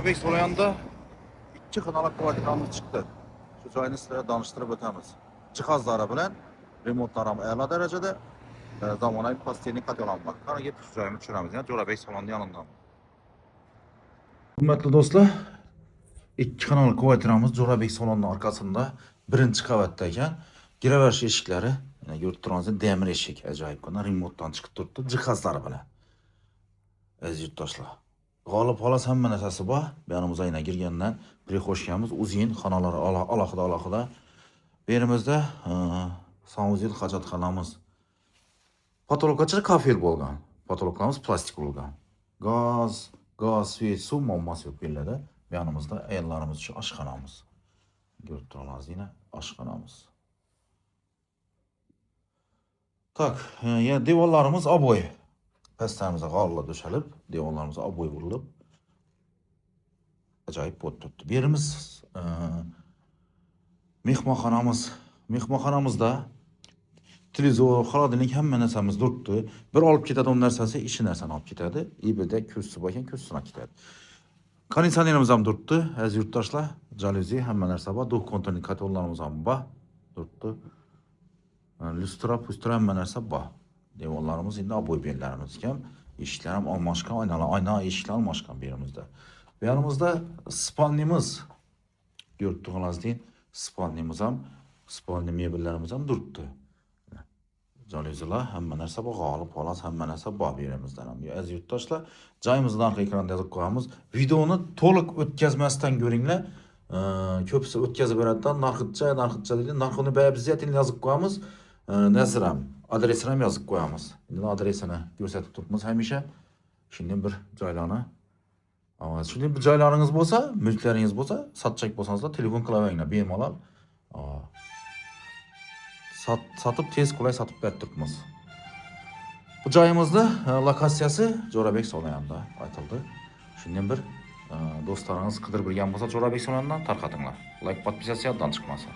Jo'rabek Soloyonda 2 xonali kvartiramiz chiqdi. Shu joyni sizlarga tanishtirib o'tamiz. Jihozlari bilan, remontlari ham a'lo darajada, zamonaviy постельный котёл ham bor. Qani ketdik, shu joyni tushiramiz. Yani Jo'rabek Solonni yonidan. Hurmatli do'stlar, 2 xonali kvartiramiz Jo'rabek Solonning orqasida, birinchi qavatda ekan. Giraverish eshiklari, mana ko'rib turganingizdek demir eshik, ajoyibgina remontdan chiqib turibdi, jihozlari bilan. Aziz yurtdoshlar. G'olib xolos hamma narsasi bor. Bu yonimizga yana kirgandan прихожка miz uzun, xonalar alohida alohida. Bu yerimizda санузел, hojatxonamiz. Потолок gacha kafel bo'lgan. Потолок larimiz plastik bo'lgan. Gaz, свет, suv muammosi yo'q bu yerlarda. Bu yonimizda ayollarimiz uchun oshxonamiz. Ko'rib turasiz, yana oshxonamiz. Так, yana devorlarimiz oboy. Pastlarimizga g'orlar to'shalib, devorlarimizga oboy urilib, ajoyib bo'lib turibdi. Bu yerimiz mehmonxonamiz. Mehmonxonamizda televizor, холодильник hamma narsamiz turibdi. Bir olib ketadigan narsasi ishi narsani olib ketadi. И birda kursi bor ekan, kursini olib ketadi. Konditsionerimiz ham turibdi, aziz yurtdoshlar. Jalyuzi hamma narsa bor, двухконтурный котёл larimiz ham bor. Turibdi. Lyustra, pustra hamma narsa bor. Devorlarimiz endi oboy bellarimiz ekan. Eshiklar ham almashgan, oynalar, oyna eshiklar almashgan bu yerimizda. Bu yerimizda спальня miz. Ko'rib turganingizdek, спальня miz ham, спальня mebellarimiz ham turibdi. Jalyuzilar, hamma narsa bor, g'olib xolos hamma narsa bor bu yerimizda ham. Aziz yurtdoshlar, joyimizni narxi ekranda yozib qo'yamiz. Videoni to'liq o'tkazmasdan ko'ringlar. Ko'pisi o'tkazib beradi, narxicha, narxicha deydi. Narxini обязательно yozib qo'yamiz. Nazir ham, adresini ham yozib qo'yamiz. Endi adresini ko'rsatib turibmiz hamisha. Shunday bir joylarni. Shunday bir joylaringiz bo'lsa, mulklaringiz bo'lsa, sotchak bo'lsangizlar telefon qilaveringlar bemalol. Sotib tez qulay sotib berib turibmiz. Bu joyimizni lokatsiyasi Jo'rabek Soloyonda aytildi. Shundan bir do'stlaringiz qidirib bilgan bo'lsa Jo'rabek Soloyondan tarqatinglar. Like, подписаться chiqmasin.